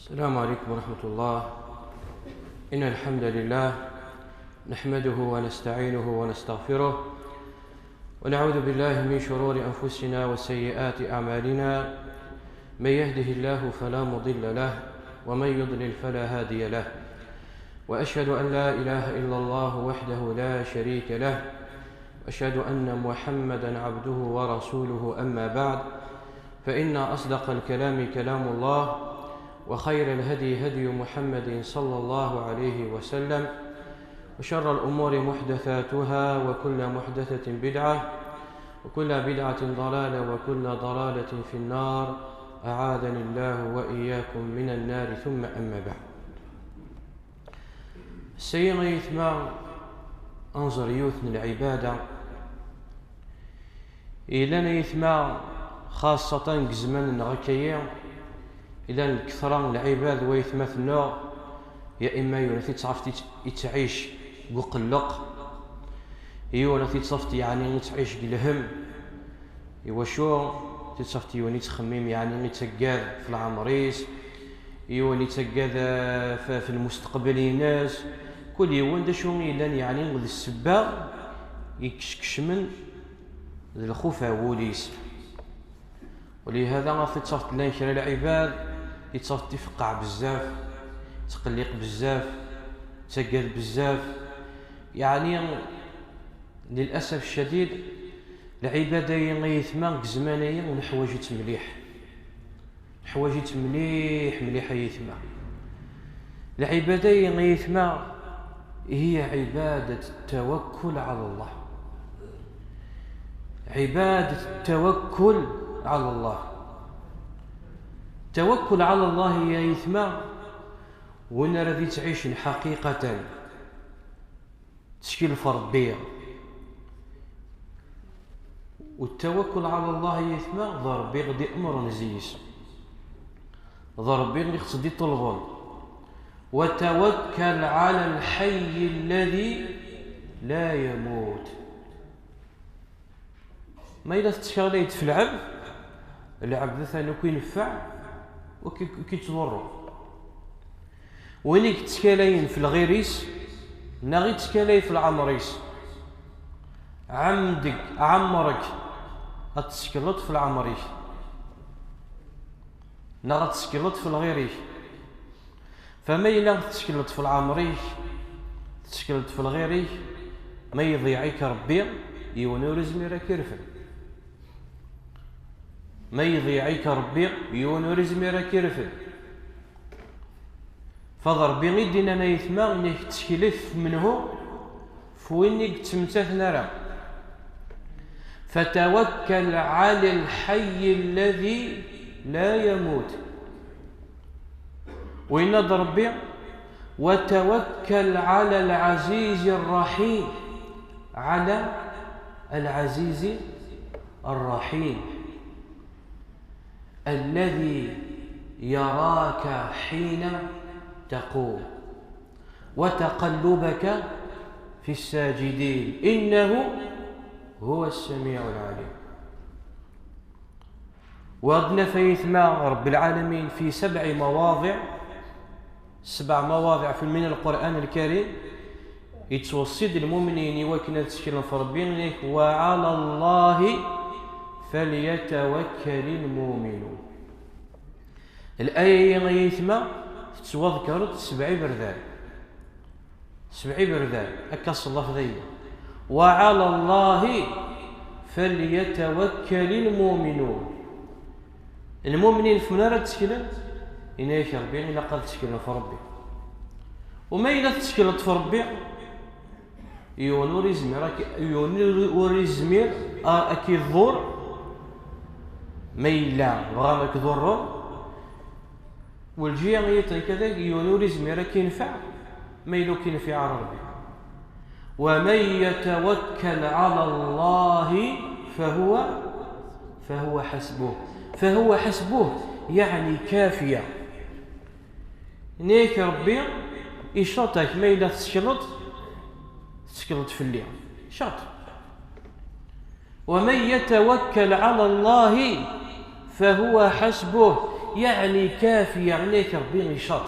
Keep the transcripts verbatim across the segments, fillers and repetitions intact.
السلام عليكم ورحمة الله. إن الحمد لله نحمده ونستعينه ونستغفره، ونعوذ بالله من شرور أنفسنا وسيئات أعمالنا. من يهده الله فلا مضل له، ومن يضلل فلا هادي له. وأشهد أن لا إله إلا الله وحده لا شريك له، وأشهد أن محمدا عبده ورسوله. أما بعد، فإن أصدق الكلام كلام الله، وخير الهدي هدي محمد صلى الله عليه وسلم، وشر الأمور محدثاتها، وكل محدثة بدعة، وكل بدعة ضلالة، وكل ضلالة في النار. أعاذني الله وإياكم من النار. ثم أما بعد. Ass-agi, ay aytma, ad nẓer yiwet n lɛibada yellan, ay aytma, xaṣṣatan deg zzman-nneɣ akkayi, yellan lketṛa n lɛibad, ay aytma, tennuɣ, ya imma yiwen ad t-id-tafeḍ ittɛic deg uqelleq, yiwen ad t-id-tafeḍ yeɛni ittɛic deg lhemm. Iwacu? Ad t-id-tafeḍ yiwen ittxemmim, yeɛni ittaggad f leɛmer-is, yiwen ittaggad, eh, f, f lmusteqbel-ines. Kul yiwen d acu i yellan, yeɛni d ssebba i ikecmen d lxuf ar wul-is. Ulihada ad t-id-tafeḍ llan kra n lɛibad, ad t-id-tafeḍ ifeqqeɛ bezzaf, ittqelliq bezzaf, ittaggad bezzaf. Yeɛni, lil'asaf ccadid, lɛibada-yi, ay aytma, deg zzman-agi neḥwaǧ-itt mliḥ. Neḥwaǧ-itt mliḥ, mliḥ, ay aytma. Lɛibada-yi, ay aytma, هي عبادة التوكل على الله. عبادة التوكل على الله. التوكل على الله, ay aytma, win ara d-ittɛicen ḥaqiqatan, ttkel f Ṛebbi. والتوكل على الله, ay aytma, d Ṛebbi i ɣ-d-iɛemṛen zzi-s. D Ṛebbi i ɣ-d-iṭelben. وتوكل على الحي الذي لا يموت. Ma yella tettkaleḍ f lɛebd, lɛebd atan ur k-ineffeɛ, ur k-, ur k-ittḍurru. Win i yettkalayen f lɣir-is, neɣ yettkalayen f leɛmer-is, ɛemdek, ɛemrek ad tettkleḍ f leɛmer-ik, neɣ ad tettkleḍ f lɣir-ik. Fa ma yella tettkleḍ f leɛmer-ik, tettkleḍ f lɣir-ik, ma iḍeyyeɛ-ik Ṛebbi, yiwen ur izmir ad k-irfed. Ma iḍeyyeɛ-ik Ṛebbi, yiwen ur izmir ad k-irfed. Fa d Ṛebbi i d-innan, ay aytma, inek ttkelit f menhu, f win i yettmettaten ara. فتوكل على الحي الذي لا يموت. Yenna-d Ṛebbi: وتوكل على العزيز الرحيم، على العزيز الرحيم، الذي يراك حين تقوم وتقلبك في الساجدين إنه هو السميع العليم. Wa d-naf, ay aytma, Ṛebbi lɛalamin في سبع مواضع، سبع مواضع في، من القرآن الكريم, yettweṣṣi-d lmumnin i wakken ad tteklen f Ṛebbi, inek: وعلى الله فليتوكل المؤمنون. Laya-yi, ay aytma, tettwaḍker-d sebɛa iberdan. Sebɛa iberdan, akka ṣellaf dayya. وعلى الله فليتوكل المؤمنون. Lmumnin f menhu ara tteklen? Yenna-yak Ṛebbi, ilaq ad tteklen f Ṛebbi. U ma yella tettekleḍ f Ṛebbi, yiwen ur izmir ad k-, yiwen ur, ur izmir a-, ad k-iḍur. Ma yella bɣan ad k-ḍurren, Walǧiya i yiṭen kadeg, yiwen ur izmir ad k-infeɛ ma yella ur k-infiɛ ara Ṛebbi. ومن يتوكل على الله فهو، فهو حسبه. فهو حسبه, yeɛni كافية. Yenna-yak Ṛebbi, icaṭ-ak ma yella tettekleḍ, tettekleḍ fell-i. Caṭ. ومن يتوكل على الله فهو حسبه. Yeɛni kafi, yeɛni-ak Ṛebbi icaṭ.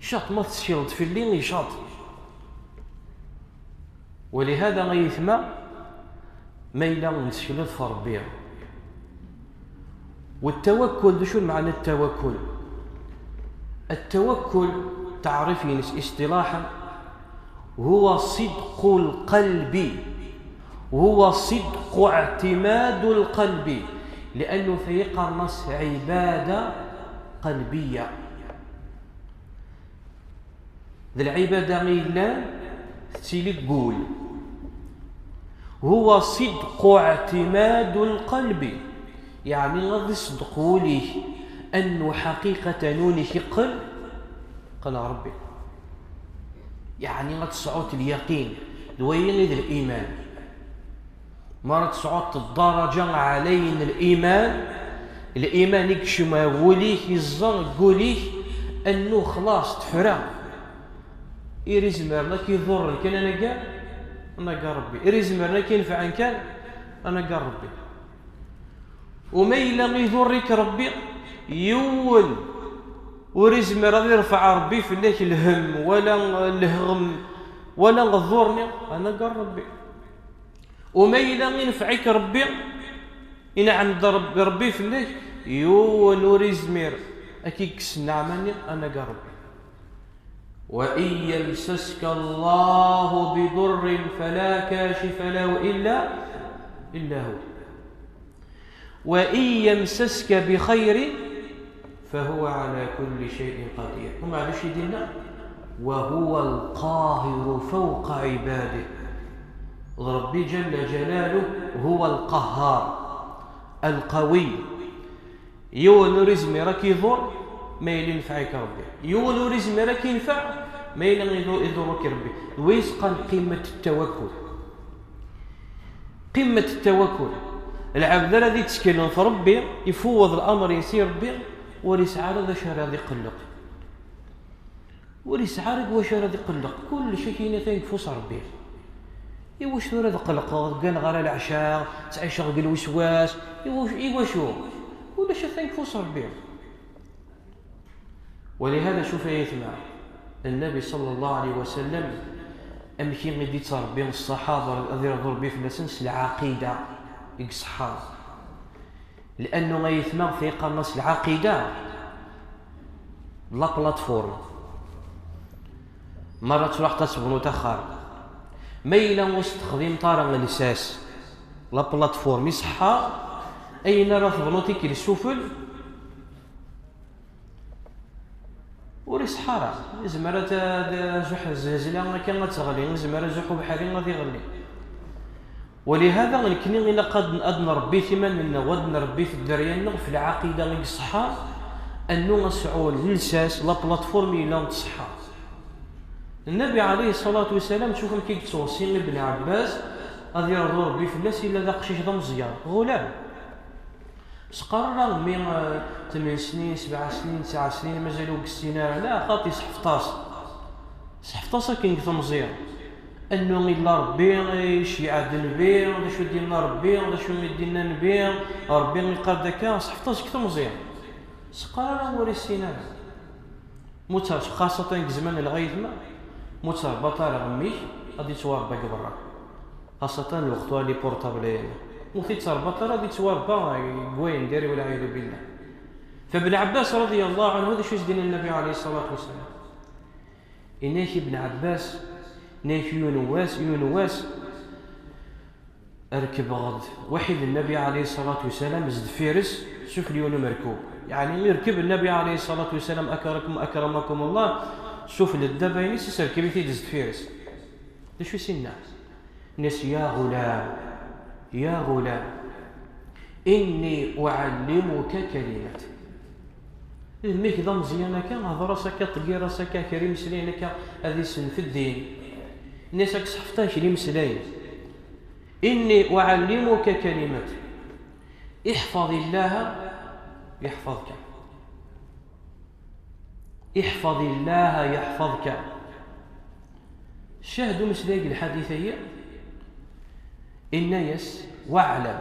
Icaṭ ma tettekleḍ fell-i, icaṭ. Walihada ay aytma, ma yella netteklet f Ṛebbi. Wattawakkul, d acu lmeɛna ttawakkul? Attawakkul, taɛrif-ines iṣṭilaḥan, huwa ṣidqu lqalbi, huwa ṣidqu iɛtimadu lqalbi, liannu tayi qqaren-as ɛibada qalbiya. D lɛibada i yellan tettili deg wul. Huwa ṣidqu iɛtimadu lqalbi, yeɛni ad iṣeddeq wul-ik annu ḥaqiqatan ul-ik iqqel, iqqel ɣer Ṛebbi. Yeɛni ad tesɛuḍ lyaqin, d wayi i d liman. Mi ara tesɛuḍ ddaraǧa ɛlayen n liman, liman i yekcem ɣer wul-ik, iẓẓa deg wul-ik annu xlaṣ tefra. Iri izemren ad k-iḍurren kan anagar, anagar Ṛebbi. Iri izemren ad k-inefɛen kan, anagar Ṛebbi. Uma yella iḍurr-ik Ṛebbi, yiwen ur izmir ad irfeɛ Ṛebbi fell-ak lhemm, wala lheɣm, wala ḍḍur-nni, anagar Ṛebbi. Uma yella inefɛek Ṛebbi, inɛem-d Ṛebbi, Ṛebbi fell-ak, yiwen ur izmir ad k-ikkes nneɛma-nni, anagar Ṛebbi. وإن يمسسك الله بضر فلا كاشف له إلا، إلا هو. وإن يمسسك بخير فهو على كل شيء قدير. ومعليش يدينا، وهو القاهر فوق عباده. Ṛebbi جل جلاله هو القهار القوي. Yiwen ur izmir ad k-iḍur ma yella inefɛek Ṛebbi. Yiwen ur izmir ad k-inefeɛ ma yella iḍu-, iḍurr-ik Ṛebbi. D wayes qqaren qimmat ttawakkul. Qimmat ttawakkul. Lɛebd ara d-itteklen f Ṛebbi, ifuweḍ lamer-is i Ṛebbi, ur isɛi ara d acu ara d-iqelleq. Ur yesɛi ara deg wacu ara d-iqelleq, kullec akin atan deg ufus Ṛebbi. Iwacu tura ad qellqeɣ, gganeɣ ara leɛca, ttɛiceɣ deg lweswas, iwacu, iwacu? Ulac, atan deg ufus Ṛebbi. ولهذا شوف يا جماعة، النبي صلى الله عليه وسلم أمكي غيدي تربي الصحابة رضي الله عنهم فلسن العقيدة يقصحها. Liannu ay aytma, fi qqaren-as lɛaqida, d la plateforme. Mi ara truḥeḍ ad tebnuḍ axxam, ma yella ur s-texdimeḍ ara lsas, la plateforme iṣeḥḥa, ayen ara tebnuḍ i k-d-ssufel, ur iṣeḥḥa ara. Izmer ad, ad azuḥ zlazla akka ad teɣli, izmer azuḥ ubeḥri ad iɣelli. Walihada, nekni ilaq ad, ad nrebbit iman-nneɣ, ad nrebbit dderya-nneɣ f lɛaqida i iṣeḥḥa, annu ad sɛu lsas, la plateforme yellan tṣeḥḥa. Nnabi ɛalayhi ṣṣalatu wassalam, tcufem kif yettweṣṣi Ibn Ɛebbas, ad irḍu Ṛebbi fell-as, yella d aqcic d ameẓyan, ɣulam. Seqqar ara mmi, eh, tmen snin, sebɛa snin, tesɛa snin, mazal ur yessin ara, la, xaṭi, seḥfeḍ-as. Seḥfeḍ-as akken deg temẓi. Annu illa Ṛebbi, iceyyeɛ-d Nnbi, d acu i d-yenna Ṛebbi, d acu i d-yenna Nnbi, Ṛebbi iqqar-d akka, seḥfeḍ-as deg temẓi. Seqqar ara ur yessin ara. Mutter, xaṣatan deg zzman n lɣayetma, mutter baṭar ɣemmi-k, ad yettwaṛebba deg berra. Xaṣatan lweqt-a les portables-agi. Ur t-yettrebbit ara, ad yettwaṛebba deg wayen diri, walɛiyadu billah. Fa Ibn Ɛebbas radiyallahu anhu, d acu i s-d-yenna Nnabi ɛalayhi ṣṣalatu wassalam? Yenna-ak Ibn Ɛebbas, yenna-ak yiwen wass, yiwen wass, Rekbeɣ-d waḥid Nnabi ɛalayhi ṣṣalatu wassalam, zedfir-s, sufell yiwen umerkub. Yeɛni, irkeb Nnabi ɛalayhi ṣṣalatu wassalam, akrakum-, akramakumullah, sufell ddabba-ines, iserkeb-it-id zedfir-s. D acu i s-inna? Inna-s: "Ya ɣulam, ya ɣulam, inni uɛallimuka kalimat." Mmi-k d ameẓyan akka, hder-as akka, ṭeggir-as akka, kra imeslayen akka, ad isenfeddin. Inna-s: "Ad k-seḥfeḍ kra imeslayen." إني أعلمك كلمة، احفظ الله يحفظك. احفظ الله يحفظك. Ccah n umeslay deg lḥadit-agi, inna-yas: "واعلم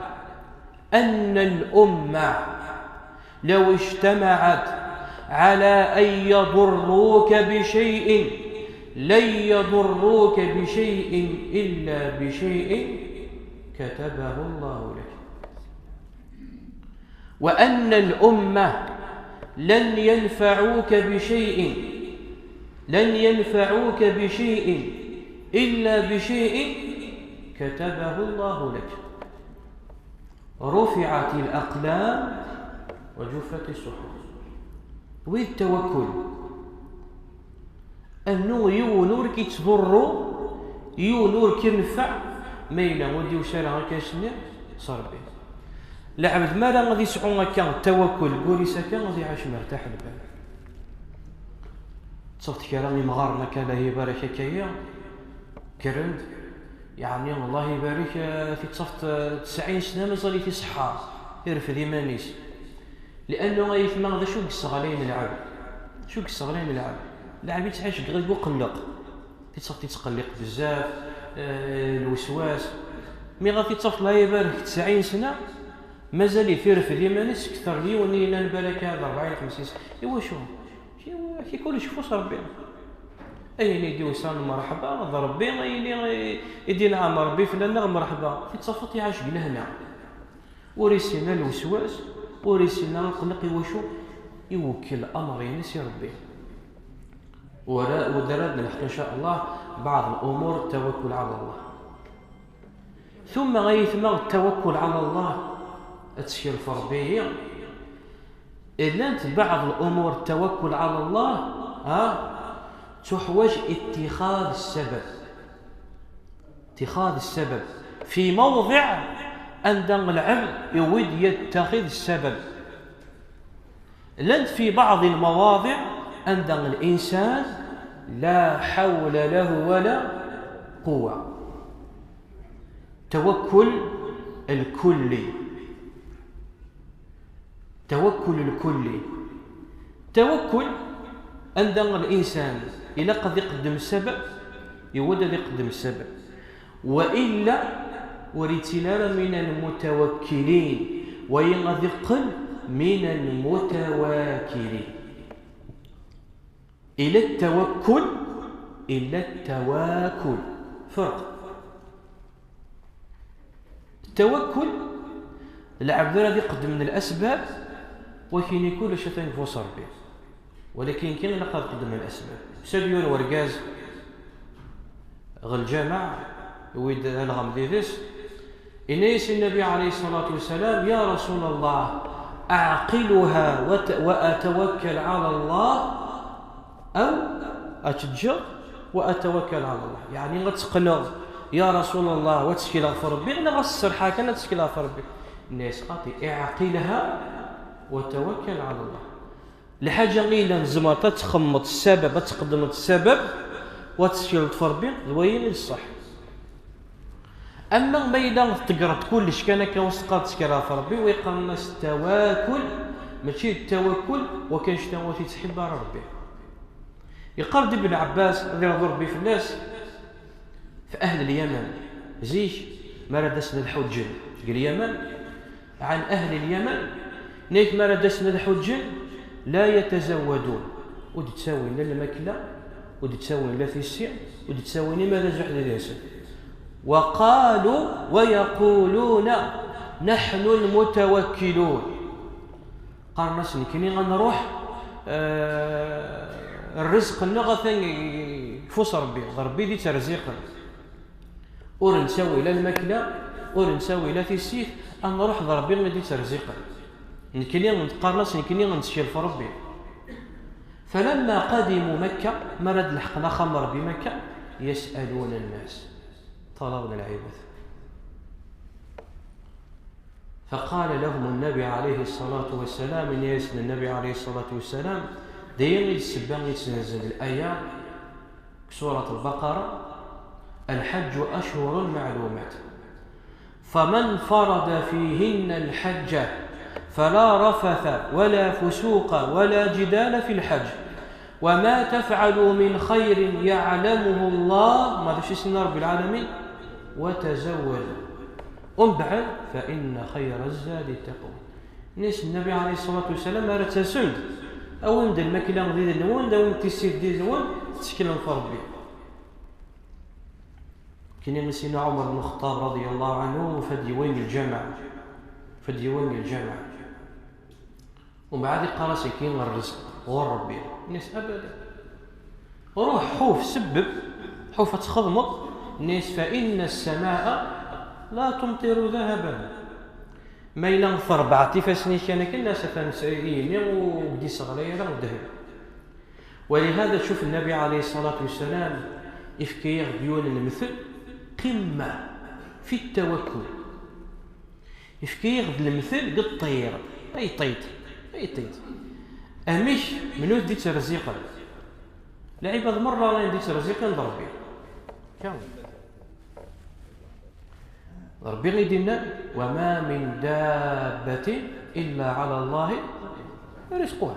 أن الأمة لو اجتمعت على أن يضروك بشيء لن يضروك بشيء إلا بشيء كتبه الله لك. وأن الأمة لن ينفعوك بشيء، لن ينفعوك بشيء إلا بشيء كتبه الله لك. رفعت الأقلام وجفت الصحف. Wi d tawakkul. Annu yiwen ur k-ittḍurru, yiwen ur k-ineffeɛ, ma yella ur d-yusi ara akka s-nni s Ṛebbi. Lɛebd mi ara ad isɛu akka tawakkul deg wul-is akka, ad iɛac mertaḥ lbal. Ttafeḍ kra imɣaren akka, Allah ibarek akka-yi, kkren-d, yeɛni Allah ibarek, eh, tiṭṭaft, eh, tesɛin sna mazal-it iṣeḥḥa, irfed iman-is. Liannu ayetma d acu i yesseɣlayen lɛebd? Acu i yesseɣlayen lɛebd? Lɛebd yettɛic deg ɣiwel uqelleq. Tiṭṭaft yettqelliq bezzaf, eh, lweswas. Mi ɣef tiṭṭaft Allah ibarek tesɛin sna, mazal-it irfed iman-is kter n yiwen i yellan balak ɛad rebɛin xemsin sna. Iwacu? Iwa-, ki kullec ɣef ufus Ṛebbi. Ayen i d-yusan mṛeḥba d Ṛebbi, ayen i, i d-inɛam Ṛebbi fell-aneɣ mṛeḥba. Tiṭṭaft iɛac deg lehna. Ur issin la lweswas, ur issin la aqelleq, iwacu? Iwekkel amr-ines i Ṛebbi. Ur ara, ur ara d-nelḥeq, in ca Allah, baɛḍ lumuṛ n tawakkul ɛala Allah. Tumma ayetma tawakkul ɛala Allah, ad tetkil f Ṛebbi-yi. Llant baɛḍ lumuṛ n tawakkul ɛala Allah, ha? Tuḥwaǧ ittixaḍ ssabab. Ittixaḍ ssabab. Fi mawḍiɛ anda lɛebd iwid yettaxid ssabab. Llant fi baɛḍ lmawaḍiɛ anda linsan la ḥawla lahu wala quwa. Tawakkul lkulli. Tawakkul lkulli. Tawakkul, anda linsan ilaq ad iqeddem ssabab, iwad ad iqeddem ssabab. Wa illa, ur ittili ara min almutawakkilin, wayi ad iqqel min almutawakilin. Ila tawakkul, ila tawakkul. Ferq. Tawakkul, lɛebd ara d-iqeddmen lasbab, wakini kullec atan deg ufus Ṛebbi. Walakin kan ilaq ad qeddmen lasbab. Sab yiwen wergaz ɣer lǧameɛ, yewwi-d alɣem did-s, yenna-yas i Nnabi ɛalayhi ṣṣalatu wassalam: يا رسول الله، أعقلها وت-، وأتوكل على الله؟ Aw ad tt-ǧǧeɣ, wa atawakkal ɛala Allah. Yeɛni ad tt-qqneɣ, ya Rasul Allah, wa ad ttekleɣ ɣef Ṛebbi, neɣ ad s-serḥeɣ kan ad ttekleɣ ɣef Ṛebbi? Yenna-yas xaṭi, iɛqilha wa tawakkal ɛala Allah. Lḥaǧa i yellan tzemreḍ ad txemmeḍ ssabab, ad tqeddmeḍ ssabab, wa ad tettekleḍ ɣef Ṛebbi, d wayen i d ṣṣeḥ. Ama ma yella ttegreḍ kullec kan akka ur s-teqqareḍ ttkel ɣef Ṛebbi, wa yeqqaren-as tawakul, mačči d tawakul, wa kan cta ur t-ittḥib ara Ṛebbi. Yeqqar-d Ibn Ɛebbas, ad iṛḍu Ṛebbi fell-as, f ahl Lyaman, zik, mi ara d-asen ad ḥuǧǧen deg Lyaman, ɛan ahl Lyaman, nnek mi ara d-asen ad ḥuǧǧen, la yatazawadun, ur d-ttawin la lmakla, ur d-ttawin la tissi, ur d-ttawin ima d azuḥ did-nsen. Wa qalu wa yaquluna naḥnu lmutawakkilun. Qqaren-as nekkni ad nruḥ, eh, rrezq-nneɣ atan deg ufus Ṛebbi, d Ṛebbi i d-itterziqen. Ur nettawi la lmakla, ur nettawi la tissit, ad nruḥ d Ṛebbi i d-itterziqen. Nekkni, qqaren-as nekkni nettkel ɣef Ṛebbi. Falamma qadimu Makka, mi ara d-leḥqen axxam n Ṛebbi Makka, yas'aluna nnas, ṭṭalaben lɛibad. Faqala lahum Nnabi ɛalayhi ṣṣalatu wassalam, yenna-yasen Nnabi ɛalayhi ṣṣalatu wassalam, d ayen i d ssebba i d-tenzel laya, Surat Lbaqara, الحج أشهر معلومات، فمن فرض فيهن الحج فلا رفث ولا فسوق ولا جدال في الحج، وما تفعلوا من خير يعلمه الله، ma d acu i s-yenna Ṛebbi lɛalamin, وتزودوا، umbeɛd, فإن خير الزاد التقوى. Nni-as Nnabi ɛalayhi ṣṣalatu wassalam: ara tasem-d, awim-d lmakla d idel-nwen, d awim-d tissit d idel-nwen, tetteklem ɣef Ṛebbi. Kini i Sidna Ɛumar bnu Lxeṭṭab, radiyallahu ɛanhu, fad yiwen n lǧameɛ, fad yiwen n lǧameɛ. Umbeɛd iqqar-as: "Agi ṛṛezq ɣur Ṛebbi." Nni-as: "Abada. Ruḥ, ḥuf, sebbeb, ḥuf ad txedmeḍ." Nni-as: "Fa inna ssama'a la tumṭiru dahaban." Ma yella terbeɛt ifassen-ik kan akken, as atan s-, imi ur d-iseɣlay ara ddheb. Walihada tcuf Nnabi ɛalayhi ṣṣalatu wassalam ifka-yaɣ-d yiwen n lemtel, qimma fi ttawakkul. Ifka-yaɣ-d lemtel deg ṭṭir, ay ṭiṭ, ay ṭiṭ. Amek, menhu d-itterziqen? Lɛibad merra ayen d-itterziqen d Ṛebbi. Kan. D Ṛebbi i d-yennan: "Wa ma min dabbatin illa ɛala Llahi rizquha."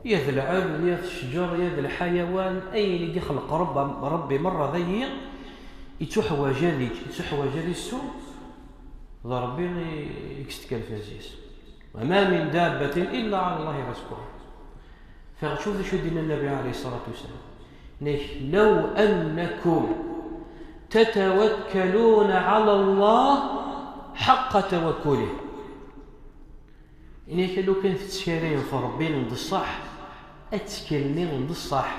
Ya d lɛebd, ya d ccǧer, ya d lḥayawan, ayen i d-ixleq Ṛebbi, Ṛebbi merra d ayi, ittuḥwaǧ ad yečč, ittuḥwaǧ ad isew, d Ṛebbi i, i yestekkan fas-is. "Wa ma min dabbatin illa ɛala Llahi rizquha." Fiɣ tcuf d acu i d-yenna Nnabi ɛalayhi ṣṣalatu wassalam. Nek: "Law annakum tatawakkaluna ɛala Llah ḥaqqa tawakkulih." Ini-ak, lukan tettkalayem ɣef Ṛebbi n ṣṣeḥ, ad tteklen d ṣṣeḥ,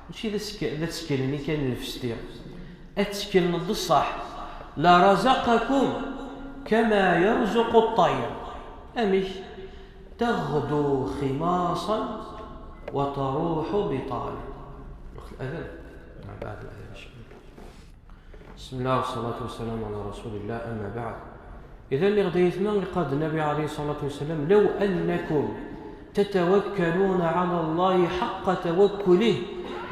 mačči d attek-, d atteklen kan n lfesti, ad tteklen d ṣṣeḥ, la razaqakum kama yarzuqu ṭṭayr. Amek? Taɣdu ximaṣan wa taruḥu biṭana. Lweqt n ladan. Mbeɛd ladan. بسم الله والصلاة والسلام على رسول الله، أما بعد. Idan, niɣ d ayetma, iqqar-d Nnabi ɛalayhi ṣṣalatu wassalam: "لو أنكم تتوكلون على الله حق توكله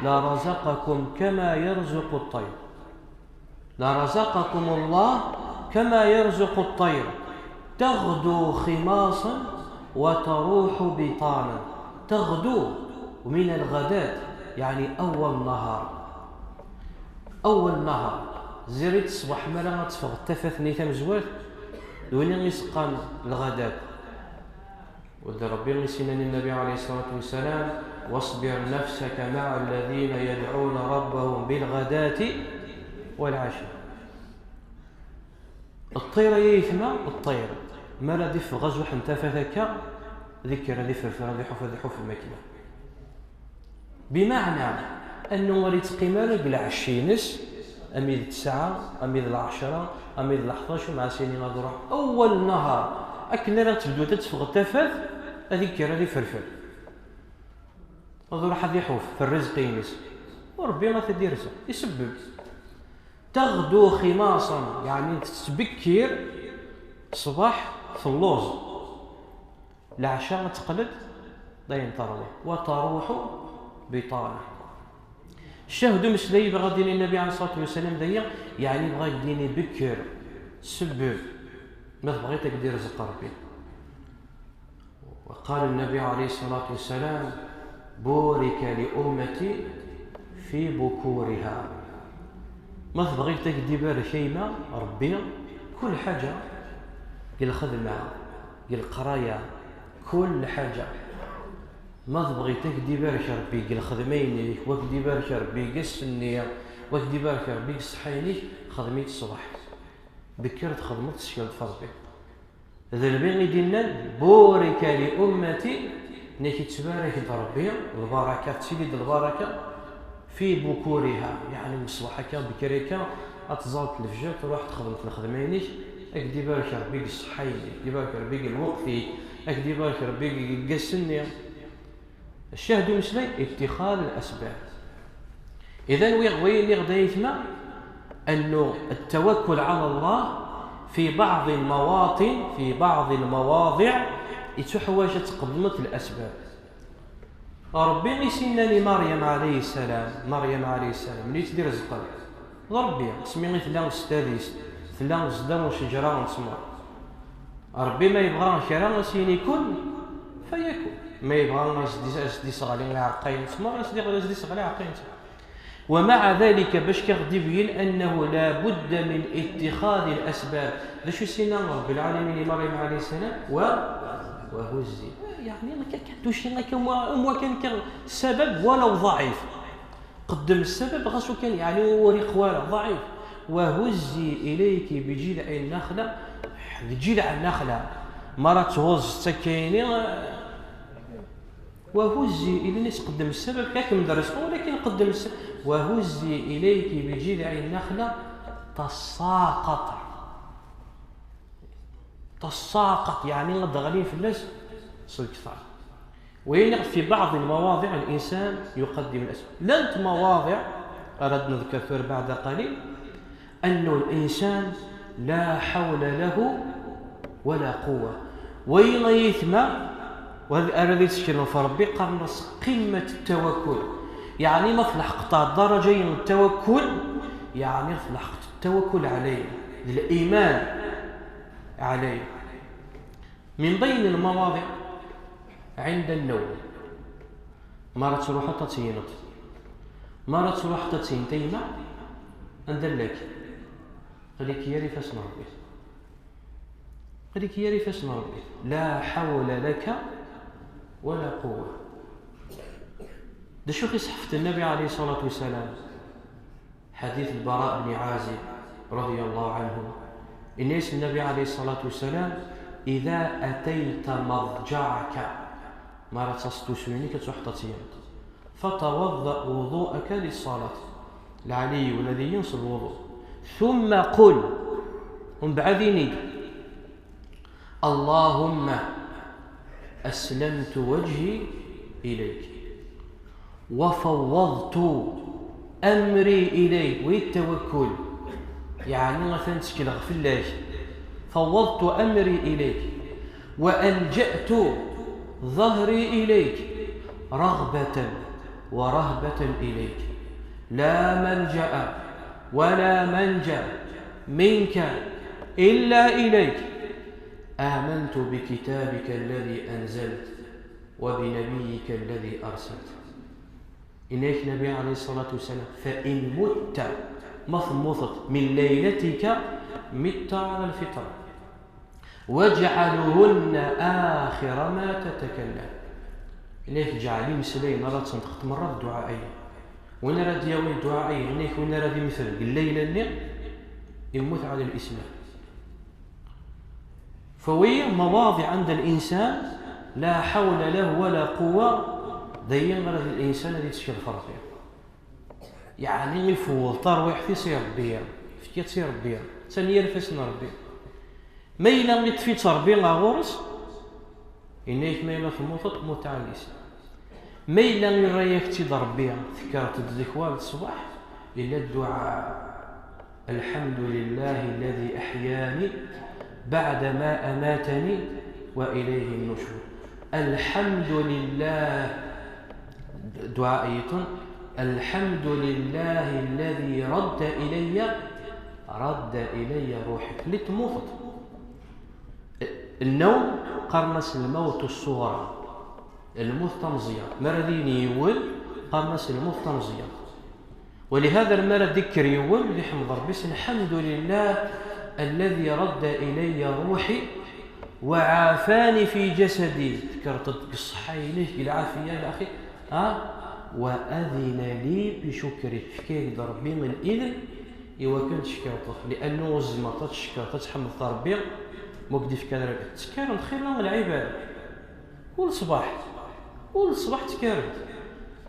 لرزقكم كما يرزق الطير. لرزقكم الله كما يرزق الطير تغدو خماصا وتروح بطانا." تغدو من الغداة، يعني أول نهار. Awal nahar, ziɣ-d ṣṣbeḥ mi ara ad teffeɣ tafat-nni tamezwart, d win i s-qqaren lɣadat. U d Ṛebbi i s-yennan i Nnabi ɛalayhi ṣṣalatu wassalam: "واصبر نفسك مع الذين يدعون ربهم بالغداة والعشي." Ṭṭir, ay ayetma, ṭṭir. Mi ara d-iffeɣ azuḥ n tafat akka, ad ikker, ad iferfer, ad iḥuf, ad iḥuf lmakla. Bimeɛna, annu ur yettqim ara deg lɛecc-ines, ami d ttesɛa, ami d lɛecṛa, ami d leḥṭac, u mɛa sini ad iṛuḥ. Awal nahar, akken ara tebdu ad teffeɣ tafat, ad ikker, ad iferfer. Ad iṛuḥ ad iḥuf f rrizq-ines. U Ṛebbi ad t-id-irzeq. Isebbeb. Taɣdu ximaṣan, yeɛni tettbekkir ṣṣbeḥ telluẓ. Leɛca ad teqqel-d d ayen terwa. Wa taruḥu biṭana. Ccah d umeslay yebɣa ad d-yini Nnabi ɛalayhi ṣṣalatu wassalam d aya, yeɛni yebɣa ad d-yini bekker, sebbeb, ma tebɣiḍ ad k-d-irzeq Ṛebbi. وقال النبي عليه الصلاة والسلام: "بورك لأمتي في بكورها." Ma tebɣiḍ ad k-d-ibarek a yemma Ṛebbi, kul ḥaǧa, deg lxedma, deg leqraya, kul ḥaǧa. Ma tebɣiḍ ad k-d-ibarek Ṛebbi deg lxedma-inek, wa k-d-ibarek Ṛebbi deg ass-nni, wa k-d-ibarek Ṛebbi deg ṣṣeḥḥa-inek, xdem-itt ṣṣbeḥ. Bekker txedmeḍ, tessekneḍ ɣef Ṛebbi. D lbi i d-yennan: "Burika li ummati", nek yettbarak-d Ṛebbi, lbaraka, tettili-d lbaraka, fi bukuriha, yeɛni ṣṣbeḥ akka, bekkri akka, ad tẓalleḍ lefjer, truḥ txedmeḍ lxedma-inek, ad k-d-ibarek Ṛebbi deg ṣṣeḥḥa-inek, ad k-d-ibarek Ṛebbi deg lweqt-ik, ad k-d-ibarek Ṛebbi deg, deg ass-nni. Ccah d umeslay, ittixad al-asbab. Idan, wi, wi nniɣ d ayetma, annu ttawakkul ɛala Llah fi baɛḍi lmawaṭin, fi baɛḍi lmawaḍiɛ, ittuḥwaǧ ad tqeddmeḍ lasbab. Ṛebbi i s-innan i Maryam ɛalayhi ssalam, Maryam ɛalayhi ssalam, mli tt-d-irezqen, d Ṛebbi, asmi i tella s tadist, tella zdaw n ccejra n ttmer. Ṛebbi ma yebɣa kra, a s-yini kun, fayakun. Ma yebɣa a s-d-, a s-d-iseɣli iɛeqqayen n ttmer, a s-d-, a s-d-iseɣli iɛeqqayen n ttmer. ومع ذلك, bac k-aɣ-d-ibeggen أنه لا بد من اتخاذ الأسباب. D acu i s-yenna Ṛebbi lɛalamin i Maryam ɛalayhi ssalam? Wa وهزي. يعني كان دوشي كان موا كان كان السبب ولو ضعيف. قدم السبب غاسو كان يعني وريق ولا ضعيف. وهزي إليك بجذع النخلة. جذع النخلة. مرة تهز تكيني. وهزي إلى ناس قدم السبب كاك من درس، ولكن قدم السبب. وهزي إليك بجذع النخلة تساقط. تساقط يعني غدغلين في الناس. صدق صعب. وين في بعض المواضع الإنسان يقدم الأسباب، لانت مواضع أراد نذكر بعد قليل أنه الإنسان لا حول له ولا قوة. وين يثمى وهذا الذي تشكر في ربي قرنص قمة التوكل. يعني ما في الحق تاع الدرجة من التوكل، يعني في الحق التوكل عليه، الإيمان عليه. من بين المواضع عند النوم، مرة تروح حتى تينط، مرة تروح حتى تينتيما، عند لك قال لك يا ريفاس ربي، قال لك يا ريفاس ربي، لا حول لك ولا قوة. ده شو صحفة النبي عليه الصلاة والسلام؟ حديث البراء بن عازب رضي الله عنه، إن النبي عليه الصلاة والسلام: إذا أتيت مضجعك، ما راه تستوسوني كتروح تطيب، فتوضأ وضوءك للصلاة، العلي والذي ينصب الوضوء، ثم قل، ومن بعد ينيد: اللهم أسلمت وجهي إليك وفوضت أمري إليك. وي التوكل؟ يعني مثلا تشكي الغفلة، فوضت أمري إليك وألجأت ظهري إليك رغبة ورهبة إليك، لا ملجأ ولا منجا منك إلا إليك، آمنت بكتابك الذي أنزلت وبنبيك الذي أرسلت. إنك نبي عليه الصلاة والسلام، فإن مت، ما تموتت، من ليلتك مت على الفطرة، واجعلهن آخر ما تتكلم. إنك جعل مسلين مرة تنطقت مرة الدعاء أي. وين راه ياوي الدعاء أي؟ إنك وين راه يمثل الليلة اللي يموت على الإسلام. فوي مواضع عند الإنسان لا حول له ولا قوة، دايما غير الإنسان اللي تشكل فرضي. يعني يفوض ترويح في سي ربي، في كي سي ربي، ثاني يرفسنا ربي. ما إلا اللي تفيت ربي غا غورس، إنك ما إلا تموت، تموت على الإسلام. ما إلا اللي رايك تيد ربي، فكرت الذكوى الصباح، إلا الدعاء. الحمد لله الذي أحياني بعد ما أماتني وإليه النشور. الحمد لله، دعاء يطن، الحمد لله الذي رد إلي، رد إلي روحي. لتموت. النوم قرنس الموت الصغرى. الموت تمزية. مرة دين يول قرنس الموت تمزية. ولهذا المرة ذكر يوم يحمد ربي: الحمد لله الذي رد إلي روحي وعافاني في جسدي. ذكرت الصحة إليه بالعافية إلى آخره. ها؟ وأذن لي بشكره. فكيك ربي من الإذن إوا كنت شكرته، لأنه الزمر تتشكر تتحمد ربي. مقدي في كان تسكر الخير من العباد. والصباح، والصباح تكارد.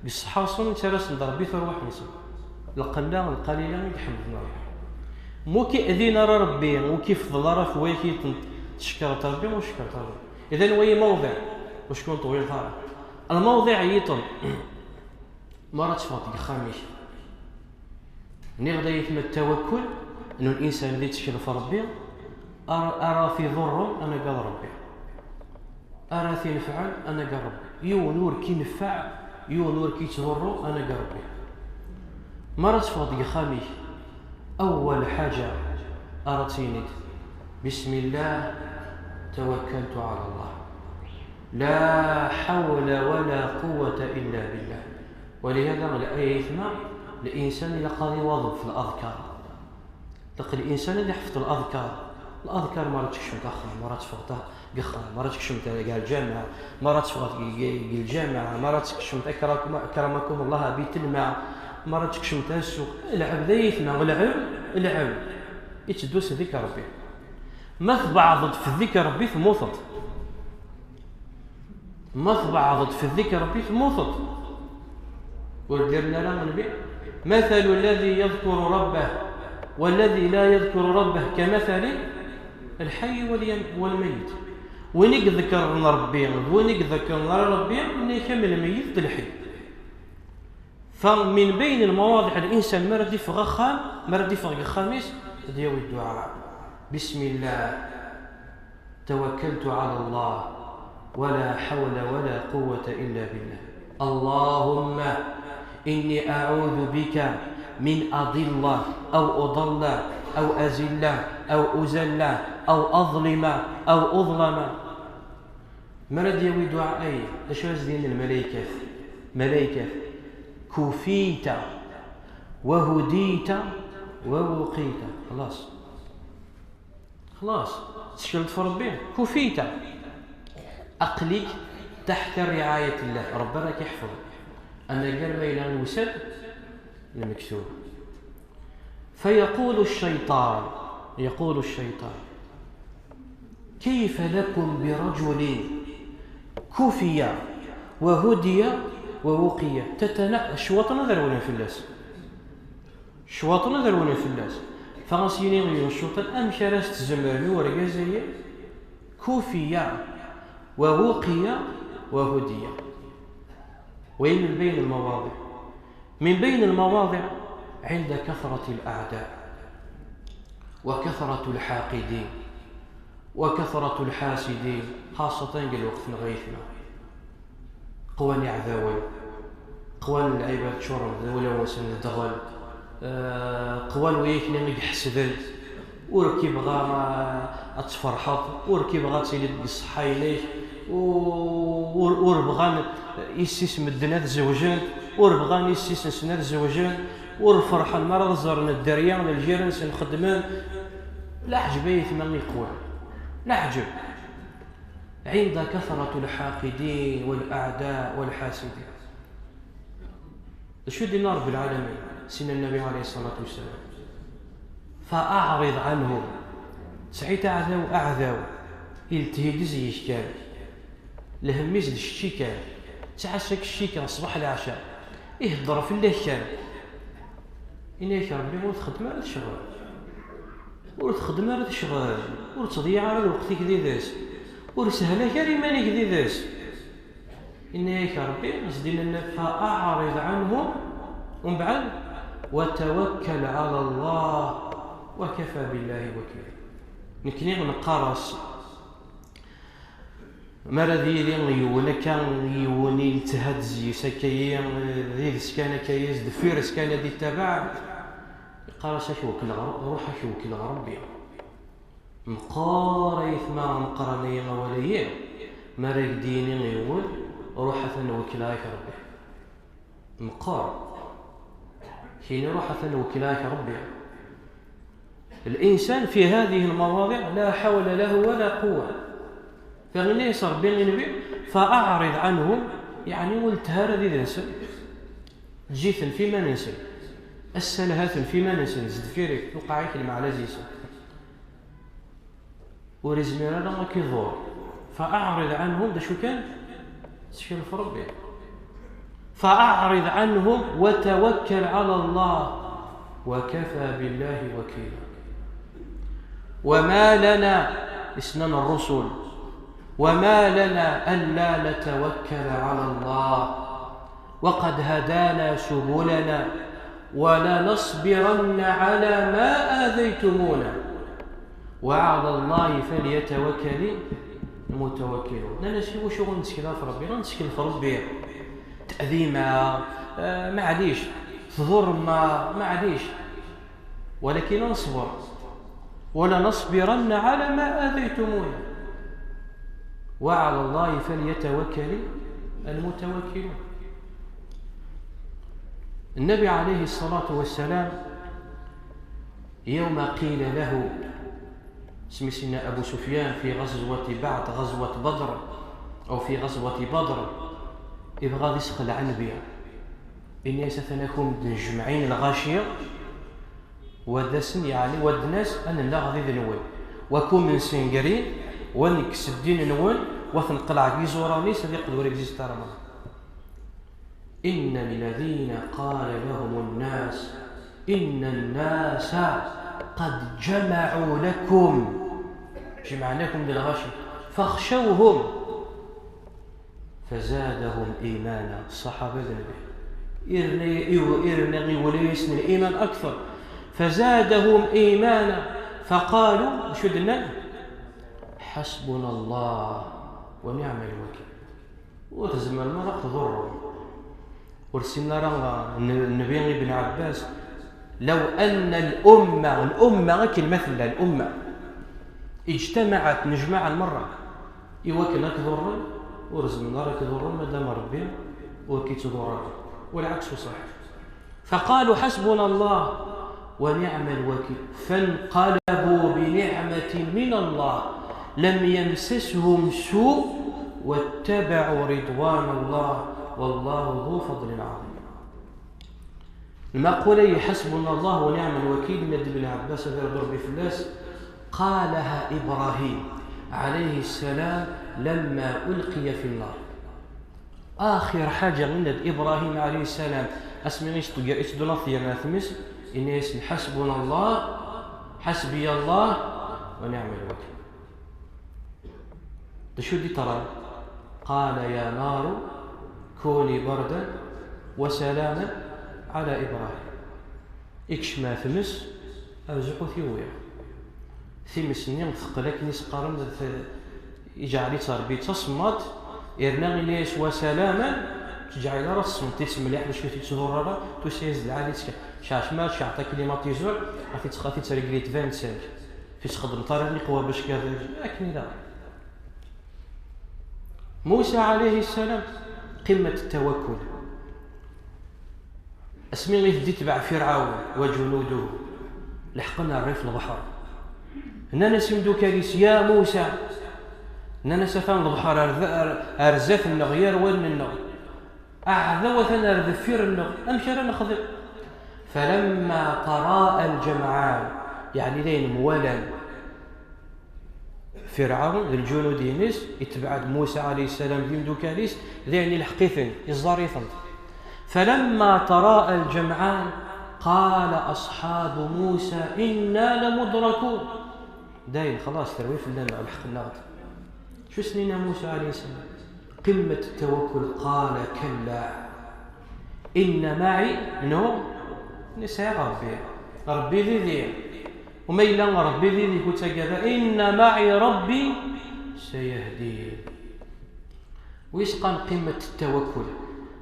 بالصحة وصول انت راس ضربي ثروح نصب. القلة القليلة يحمد الله. مو كي أذينا راه ربي، وكي فضل راه فويكي تشكر ربي وشكر ربي. إذن وي موضع، وشكون طويل ثارة. الموضع يطن. ما راه تفوت خامش. ني غدا يتم التوكل، إنه الإنسان اللي يتشكل في ربي، أرى، أرى في ضر، أنا قال ربي. أرى في نفعا، أنا قال ربي. يون ور كي نفع، يون ور كي تضر، أنا قال ربي. ما راه تفوت خامش. أول حاجة أرى تينيت: بسم الله توكلت على الله، لا حول ولا قوة إلا بالله. ولهذا الآية يثنى الإنسان إلا قاضي واظب في الأذكار. لقد الإنسان اللي يحفظ الأذكار، L'aḍkar mi ara tkecmeḍ axxam, mi ara teffɣeḍ deg uxxam, mi ara tkecmeḍ deg lǧameɛ, mi ara teffɣeḍ deg lǧameɛ, mi ara tkecmeḍ akrakum-, akramakum Allah, bit lma, mi ara tkecmeḍ a ssuq. Lɛebd ay aytma, lɛebd, lɛebd itteddu s ddikr Ṛebbi. Ma tbeɛdeḍ f ddikr Ṛebbi, temmuteḍ. Ma tbeɛdeḍ f ddikr Ṛebbi, temmuteḍ. Ur d-irni ara Nnbi: مثل الذي يذكر ربه والذي لا يذكر ربه كمثل الحي واليم-، والميت. Win i iḍekkren Ṛebbi d win i iḍekkren ara Ṛebbi, nna-k am lmeyyet d lḥi. فمن بين المواضع الإنسان mi ara d-iffeɣ axxam, mi ara d-iffeɣ deg uxxam-is, ad yawi dduɛa: بسم الله توكلت على الله ولا حول ولا قوة إلا بالله. اللهم إني أعوذ بك من أضل أو أضل أو أزل أو أزل أو أظلم أو أظلم. Mi ara d-yawi dduɛa-yi, d acu ara s-d-inin lmalaykat? Malaykat: كفيت وهديت ووقيت. Xlaṣ. Xlaṣ. Tettekleḍ f Ṛebbi. كفيت. Aql-ik تحت رعاية الله. Ṛebbi ara k-iḥfeḍ. Anagar ma yella yusa-d lmektub. فيقول الشيطان، يقول الشيطان: كيف لكم برجل كفي وهدي ووقي؟ Tatana, ccwaṭen ad rewlen fell-as. Ccwaṭen ad rewlen fell-as. Fa as-yini yiwen ccuṭan: amek ara s-tzemrem i urgaz-agi? كفي ووقي وهدي. وين من بين المواضع؟ من بين المواضع عند كثرة الأعداء وكثرة الحاقدين وكثرة الحاسدين، خاصة deg lweqt n ɣayetna. Qwan iɛdawen, qwan lɛibad ččuren d ulawen-nsen d ddɣel, eh, qwan wiyakni i iḥesden, ur k-ibɣa, eh, ad tferḥeḍ, ur k-ibɣa ad tiliḍ deg ṣṣeḥḥa-inek, u-, ur, ur bɣan yessi-s medden ad zewjen, ur bɣan yessi-s-nsen ad zewjen, ur ferḥen mi ara ẓren dderya n lǧiran-nsen xeddmen. Leɛǧeb ay aytma iqwan. Leɛǧeb. عند كثرة الحاقدين والأعداء والحاسدين. D acu i d-yenna Ṛebbi lɛalamin, s-yenna Nnabi ɛalayhi ṣṣalatu wassalam: فأعرض عنهم. Tesɛiḍ aɛdaw, aɛdaw, ileddem-d zzi-k kan. Lhemm-is d kečči kan. Ttɛassa-k kečči kan, ṣṣbeḥ leɛca. Ihedder fell-ak kan. Ini-ak Ṛebbi ur txeddem ara ccɣel. Ur txeddem ara ccɣel. Ur ttḍeyyiɛ ara lweqt-ik did-s. Ur sehlak ara iman-ik did-s. Yenna-yak Ṛebbi, zdi lana: فأعرض عنهم, umbeɛd: وتوكل على الله وكفى بالله وكيلا. Nekni neqqar-as, mi ara d-yili yiwen akka, yiwen i yeltehad zzi-s akka-yi, d ides kan akka-yi, deffir-s kan ad ittabaɛ, yeqqar-as: ad k-wekkleɣ, ruḥ ad k-wekkleɣ Ṛebbi. Meqqar aytma ameqqran-ayi awal-ayi, mi ara k-d-yini yiwen: ruḥ atan wekkleɣ-ak Ṛebbi. Meqqar. Kini: ruḥ atan wekkleɣ-ak Ṛebbi. الإنسان في هذه المواضع لا حول له ولا قوة. Fa yenna-yas Ṛebbi i Nnbi: فأعرض عنهم, yeɛni ur letteḥ ara did-nsen. Eǧǧ-iten f iman-nsen. Assalh-aten f iman-nsen, zedfir-ik, lqaɛ-ik, lmeɛna zzi-sen. Ur izmir ara ad k-iḍur. فأعرض عنهم, d acu kan? Ttkel f Ṛebbi. فأعرض عنهم وتوكل على الله وكفى بالله وكيلا. وما لنا, isnan الرسل, وما لنا ألا نتوكل على الله وقد هدانا سبلنا ولنصبرن على ما آذيتمونا وعلى الله فليتوكل المتوكلون. Nnan-as: iwacu ur nettkel ɣef Ṛebbi? Ur nettkel ɣef Ṛebbi. Teɛdim-aɣ, eh, maɛlic, tḍurrem-aɣ, maɛlic. ولكن نصبر. ولنصبرن على ما آذيتمونا وعلى الله فليتوكل المتوكلون. النبي عليه الصلاة والسلام يوم قيل له: Isem-is inna Abu Sufyan fi ɣazwati baɛd ɣazwat Badr, aw fi ɣazwati Badr, ibɣa ad isexleɛ Nnbi. Inna-yas: atan akum-d nejmeɛ-in lɣaci, wa d-asen, yeɛni wa d-nas, ad nennaɣ did-nwen, wa kum-nsen grin, wa nekkes ddin-nwen, wa t-neqleɛ deg iẓuran-is, ad iqqel ur existe ara merra. إن الذين قال لهم الناس إن الناس قد جمعوا لكم، جمعوا لكم للغشي، فاخشوهم فزادهم إيمانا. الصحابة ذنبه إرني إيو إرني وليس من الإيمان أكثر، فزادهم إيمانا، فقالوا شدنا: حسبنا الله ونعم الوكيل. Ur tzemrem ara ad ɣ-tḍurrem. Ur ssinen ara n-, Nnbi Ibn Ɛebbas: لو أن الأمة، الأمة akken ma tella الأمة، اجتمعت, nejmaɛen merra i wakken ad k-ḍurren, ur zemren ara ad k-ḍurren ma dama Rebbi ur k-ittḍurr ara. والعكس صحيح. فقالوا حسبنا الله ونعم الوكيل، فانقلبوا بنعمة من الله لم يمسسهم سوء واتبعوا رضوان الله والله ذو فضل عظيم. Lmaqula-yi حسبنا الله ونعم الوكيل, inna-d Ibn Ɛebbas, ad irḍu Rebbi fell-as, قالها إبراهيم عليه السلام لما ألقي في النار. Axir ḥaǧa, inna-d Ibrahim ɛalayhi ssalam, asmi i s-tga-, i s-d-tella tyerna tmes, inna-yasen: حسبنا الله، حسبي الله ونعم الوكيل. D acu i d-yeḍran? قال يا نار كوني بردا وسلاما على إبراهيم. Ikcem ar tmes, azḥut iwwi. Times-nni teqqel akken i s-qqaren, t-, iǧɛel-itt Rebbi d tasemmaḍt, yerna ini-as: "Wa salaman", ur teǧɛil ara tsemmeḍ-itt mliḥ, bac ur t-ittḍurr ara, tusa-yas-d lɛali-tt kan. Ceɛc ma tceɛṭ aklimatisur, ad t-ittx-, ad t-ittregli tban-d sani. Ur t-ittxeddmeḍ ara liqwa bac kan, akken i d. Musa ɛalayhi ssalam, qimmat ttawakkul. Asmi i t-id-itbeɛ Firɛawn wa ǧunuduhu, leḥqen rrif n lebḥer. Nnan-as imdukal-is: "Ya Musa", nnan-as, "atan lebḥer ar, ar, ar zdat-nneɣ, gar wallen-nneɣ. Aɛdaw atan ar deffir-nneɣ, amek ara nexdem?" Falamma tara'a al-jamɛan, yeɛni d ayen mwalan Firɛawn d lǧunud-ines, itbeɛ-d Musa ɛalayhi ssalam d imdukal-is, d ayen ilḥeq-iten, iẓẓar-iten. Falamma tara'a al-jamɛan, qala asḥabu Musa inna lamudrakun. Dayen, xalas, terwi fell-aneɣ, lḥeq-nneɣ-d. Acu s-nnan i Musa ɛalayhi ssalam? Qimmat ttawakkul, qala kalla inna maɛi, menhu? Nnan-as sɛiɣ Rebbi. Rebbi didi. U ma yella Rebbi didi-k ur ttagad ara, inna maɛi Rabbi sayahdin. Wis qan qimmat ttawakkul.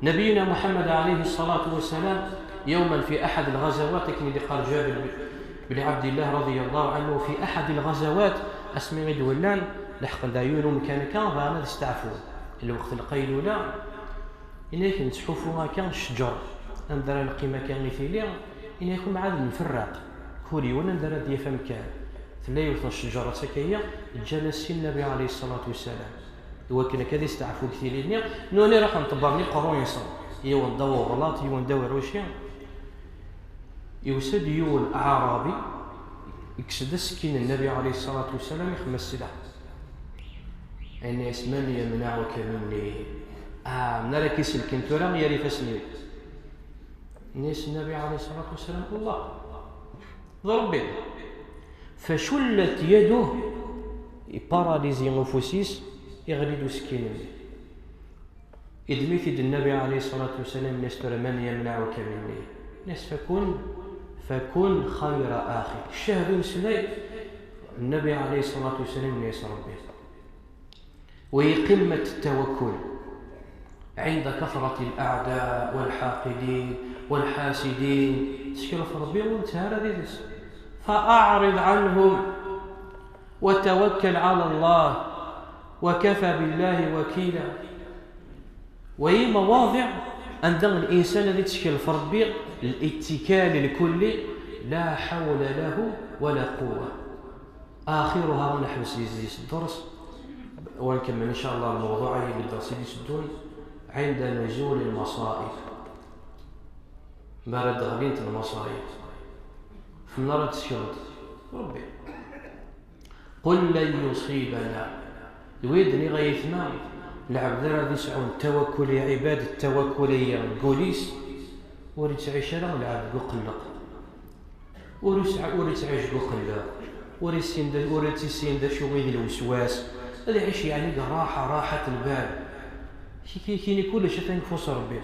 Nabiyuna Muḥammad ɛalayhi ssalatu wassalam, yawman fi aḥad lɣazawat, akken i d-iqqar Ǧabir bin Ɛebdillah radiyallahu ɛanhu, fi aḥad lɣazawat, asmi i d-wellan, leḥqen-d ɛyun umkan akka, bɣan ad steɛfun. Lweqt n lqaylula, ini-ak nettḥufu akka ccǧer, anda ara neqqim akka i tili, ini-ak umɛad nferraq, kul yiwen anda ara d-yaf amkan. Tella yiwet n ccǧerat akka-yi, ǧǧan-as sin Nnabi ɛalayhi ssalatu wassalam. Iwakken akka ad isteɛfu deg tili-nni, nuni ruḥen ṭebbren iqerruy-nsen. Yiwen d aweblaṭ, yiwen d awerruci. Yusa-d yiwen aɛrabi, ikkes-d asekkin n Nnabi ɛalayhi ssalatu wassalam, ixemmem-as sselɛa. Yenna-yas: "Man yemnaɛuka minni?" Ah, mi ara k-iselken tura, yerr ifassen-iw. Yenna-yas Nnabi ɛalayhi ssalatu wassalam: "Allah." D Rebbi. Facullat yaduh, iparalizi ufus-is, iɣli-d usekkin-nni. Iddem-it-id Nnabi ɛalayhi ssalatu wassalam, yenna-yas: "Tura man yemnaɛuka minni?" Yenna-yas: "Fakun, fakun xayra axi." Ccah d umeslay, Nnabi ɛalayhi ssalatu wassalam, yenna-yas Rebbi. Wa qimmat ttawakkul. عند كثرة الأعداء والحاقدين والحاسدين. Tettkel ɣef Rebbi, ur nettar ara did-s. فأعرض عنهم وتوكل على الله وكفى بالله وكيلا. Wa mawaḍiɛ anda linsan ad ittkel ɣef Rebbi, الاتكال الكلي، لا حول له ولا قوة. آخرها, ad neḥbes di, di dders, wa nkemmel إن شاء الله الموضوع-agi deg dders i d-iteddun, عند نزول المصائب. Mi ara d-ɣlint lmaṣayeb, fell-awen ara d-tekkreḍ Rebbi. قل لن يصيبنا. D wi d-nniɣ ay aytma, lɛebd ara d-isɛun tawakkul, iɛibad tawakkul-agi deg wul-is, ur ittɛic ara lɛebd deg uqelleq. Ur yesɛa, ur yettɛic deg uqelleq, ur yessin d, ur yettissin d acu i d lweswas, ad iɛic yeɛni deg ṛṛaḥa, ṛaḥat lbal. Kiki, kini kullec atan deg ufus Rebbi.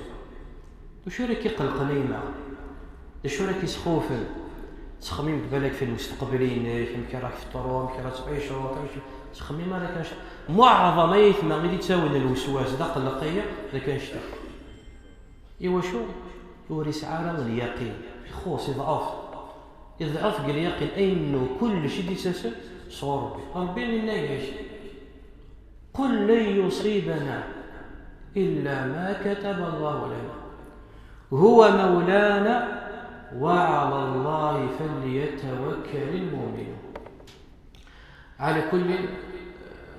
D acu ara k-iqelqen a yemma? D acu ara k-isxufen? Ttxemmim deg balak fi lmustaqbel-inek, amek ara k-teṭru, amek ara tɛiceḍ, amek, ttxemmim ara kan. Muɛḍam ay aytma i d-ittawin lweswas d aqelleq-agi, d akken cta. Iwacu? Ur yesɛi ara lyaqin, ixuṣ, iḍɛef. Iḍɛef deg lyaqin, ayennu kullec i d-ittasen sɣur Rebbi. Rebbi yenna-yak: قل لن يصيبنا إلا ما كتب الله لنا هو مولانا وعلى الله فليتوكل المؤمنون. Ɛla kulli,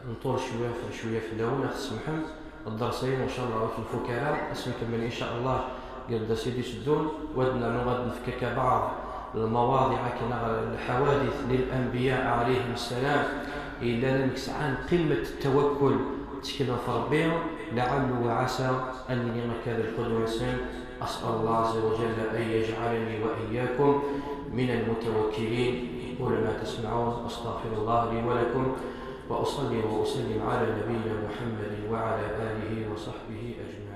nṭul cwiya, cwiya fell-awen, ad ɣ-tsemḥem. Dders-agi, إن شاء الله, ur t-nfuk ara, ad s-nkemmel, إن شاء الله, deg dders i d-iteddun, u ad nernu ad nefk akka بعض المواضيع, akka, neɣ الحوادث للأنبياء عليهم السلام, yellan amek sɛan قمة التوكل, tteklen ɣef Rebbi, لعل وعسى ad nili akka d lqudwa-nsen. أسأل الله عز وجل أن يجعلني وإياكم من المتوكلين. أقول ما تسمعون، أستغفر الله لي ولكم، وأصلي وأسلم على نبينا محمد وعلى آله وصحبه أجمعين.